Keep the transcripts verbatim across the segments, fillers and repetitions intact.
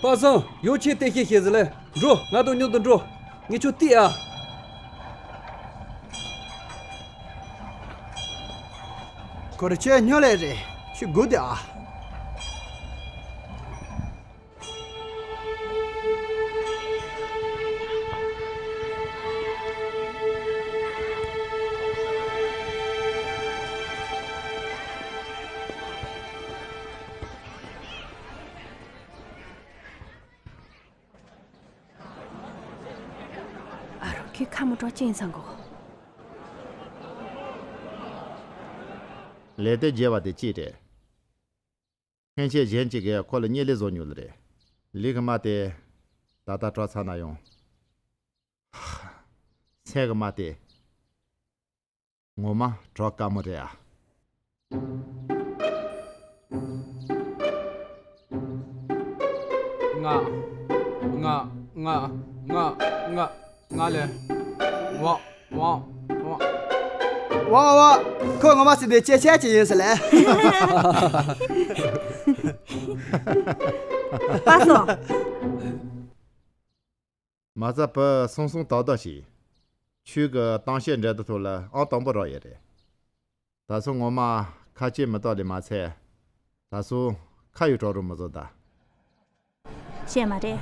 པ་སངས། ཡོ་ཆེ་ཏེ་ཤེ་ཤེ་ཟི་ལེ། འགྲོ། ང་དང་མཉམ་དུ་འགྲོ། ངས་ཁྱོད་བལྟས་ཨ། ཁོ་ར་ཁྱོད་སྨྱོ་ལེ་རེད། ཁྱོད་སྒུག་དེ་ཨ། ཨ་རོ། ཁྱོད་ཁ་མོ་གྲོགས་ཅན་ཚང་གོ། ལས་དེ་བརྗེ་བ་དེ་ཅི་རེད། ཁན་ཆེ་གཞན་གཅིག་གིས་ཁོ་ལ་གཉིད་ལས་བཟོ་མྱོང་ལ་རེད། ལི་གི་མ་དེ་ད་ལྟ་གྲོགས་ཚ་ན་ཡོང་། སེང་གི་མ་དེ། ངོ་མ་གྲོགས་དཀའ་མོ་རེད་ཨ། ང་། ང་། ང་། ང་། ང་། ང་ལས། ཝ། ཝ། ཝ། ཝ། ཝ། ཁོ་ངོ་མ་སྲིད་པའི་ཅེ་ཆ་ཅི་ཡིན་ཟེར་ལས། པ་སངས། མ་རྩ་བུ་སོང་སོང་ཏག་ཏག་ཞིག་ཁྱོད་ཀྱི་གཏམ་བཤད་འབྲེལ་ཐོག་ལ་ཨང་དང་པོ་རག་ཡོད་རེད། ད་སོ་ངོ་མ་ཁ་ལྕེ་མི་ཏོག་ལས་མ་ཚད། ད་སོ་ཁ་ཡོད་གྲོགས་རུ་མི་བཟོ་ད། བཤད་མ་རེད།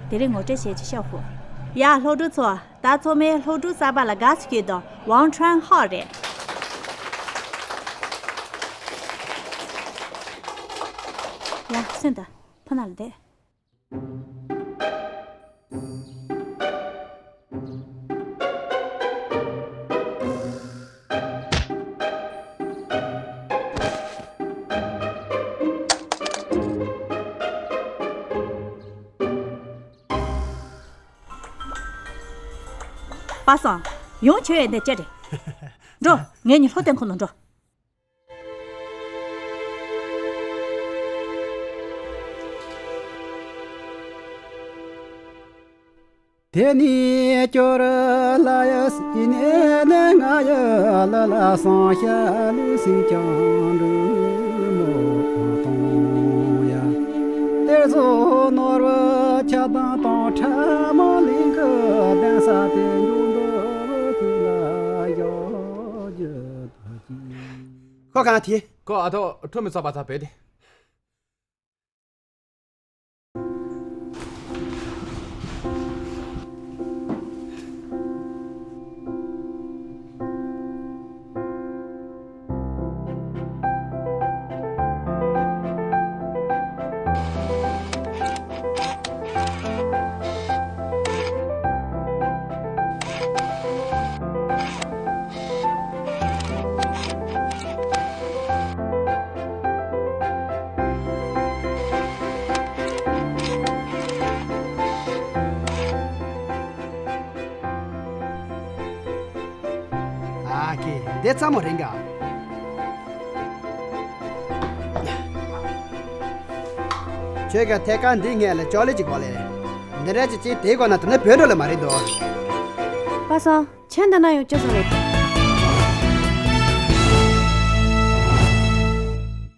དེ་རིང་ངོ་སྤྲོད་བྱེད་ཀྱི་ཤོག་ཧུ། ཡ། སློབ་ཕྲུག་ཚོ། ད་ཚང་མས་སློབ་ཕྲུག་གསར་པ་ལ་དགའ་བསུ་སྐྱོད་དང་ཝང་ཁྲོན་ཧའོ་རེད། ཡ། སོན་ད། ཕ་ན་ལ་བསྡད། པ་སངས། ཡོང་བྱོས་ཡས་འདི་ཅི་རེད། འགྲོ། ངེད་གཉིས་ལྷོ་ལྡན་ཁོ་ནང་འགྲོ། དེ་ནས་ཁྱོད་ལ་ཡ་སྲིད་ནས་ནི་ང་ཡི་ལ་ལ་སང་ཤ་ལུས་སེམས་ཀྱང་འདྲུ་མོ་གཏོང་ཡ། གཏེར་སོ་ནོར་བུ་ཆ་དང་དང་ཕྲ་མོ་གླིང་གི་གདན་ས་དེ་འཇུག་འདུག་བུ་དེ་ལ་ཡོད་རྒྱུ་ད་ཅི། ཁོ་གང་དེ། ཁོ་ཨ་ཐོ་ཁྲོ་མི་ཚ་པ་ཚ་བེད་དེ། ཨ་ཀེ། འདི་ཚ་མོ་རིང་ག། ཁྱོད་ཀྱི་ཐད་ཀར་འདི་ངས་ལ་ཅོག་ལེ་ཅིག་གོ་ལེ། འདི་འདྲ་ཅིག་ཅིག་དེའི་སྒོ་ན་དེ་ནི་བོད་འགྲོ་ལེ་མ་རེད་དོ། པ་སངས། ཁྱོད་འདི་ན་ཡོང་ཅི་སོང་རེད།